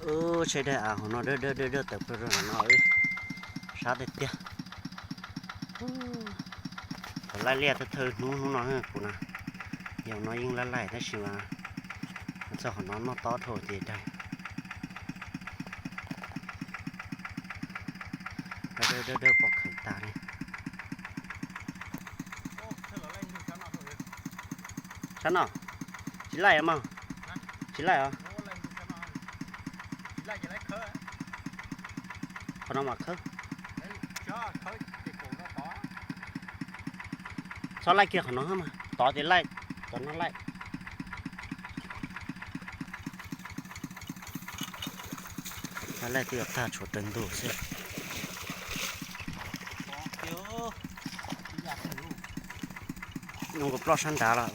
Ub, saib daim av hauv no dawb dawb dawb dawb tawm plaws rau hauv no, sab tiag tiag. Thaum laij liaj thawj thawj hnub hnub no kuv na, yog no yeej laij laij tab sis mas txog qhov no noj tob dhau ces daig. Dawb dawb dawb dawb pom khawv tas li. Sab no tsis laij os mog, tsis laij os. Qhov no mas khawb. Txhob laij kiag qhov no mas tod ces laij, cov no laij. Laij twb yuav tag tshuav raws ntug xwb. Zoo nkaus ploj sab nrad los,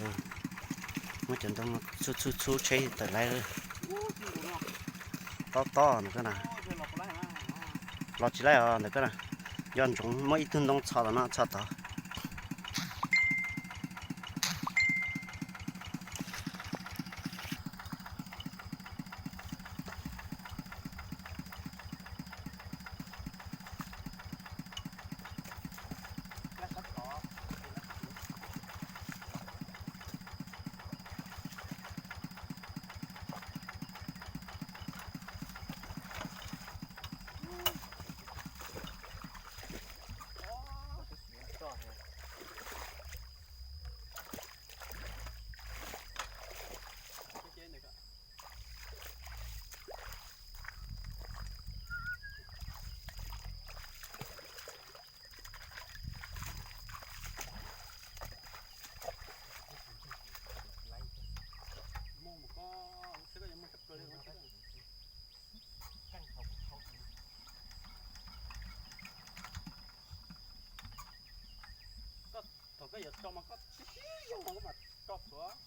muab cov ntoo txhub txhub tsheb tawm laij. Tob tob ntawm koj na. Los tsis laij os ntawm koj na. Nco ntsoov muab ib tug ntoo txhos tom no txhos tod. Thaum koj yuav tso mas koj tsis sib zog mas koj mam tso plhuav.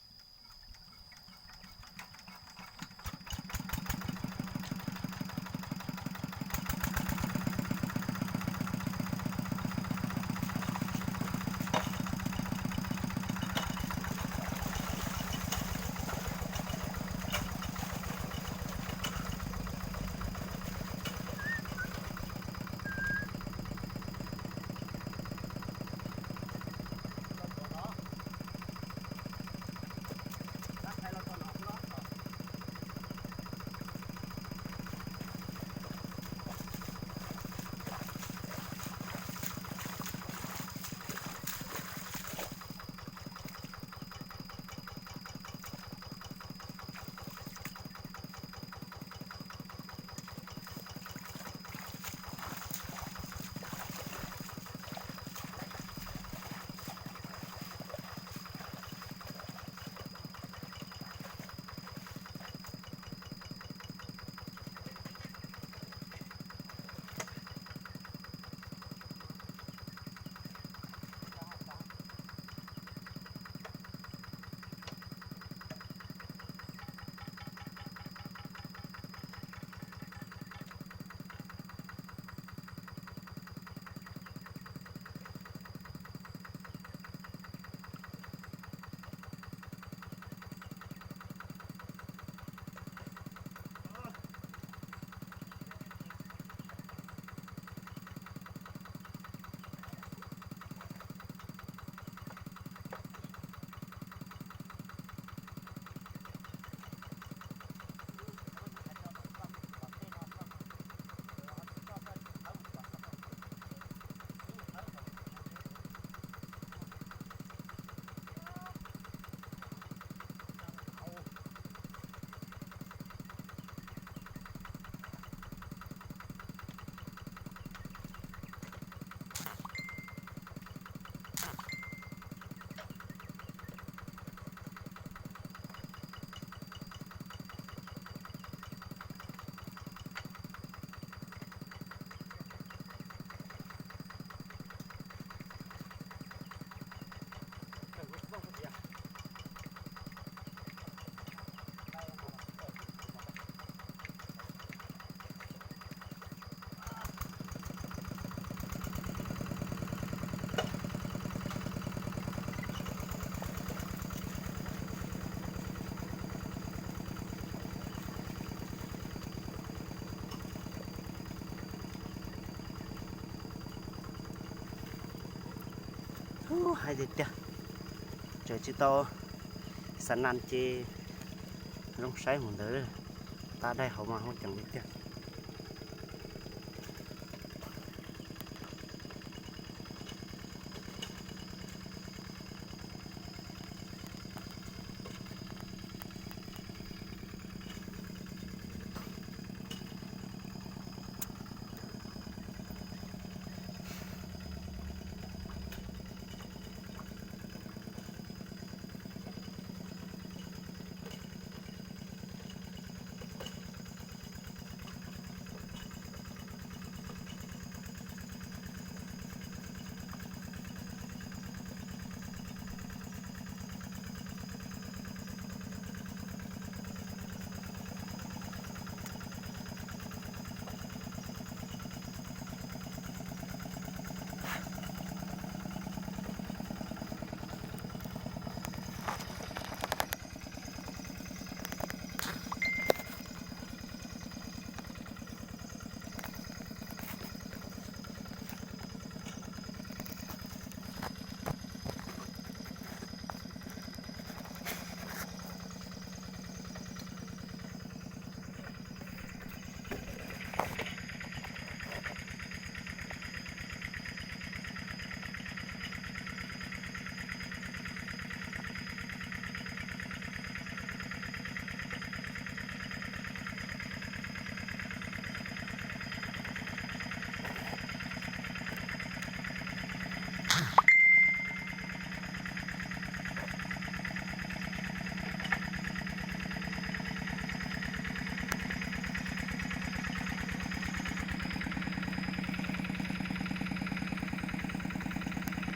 Haib tiag tiag, tseem tsis tau xa nas ces zoo saib mus ntawd, tab daig hauv mas hauv ceev li tiag.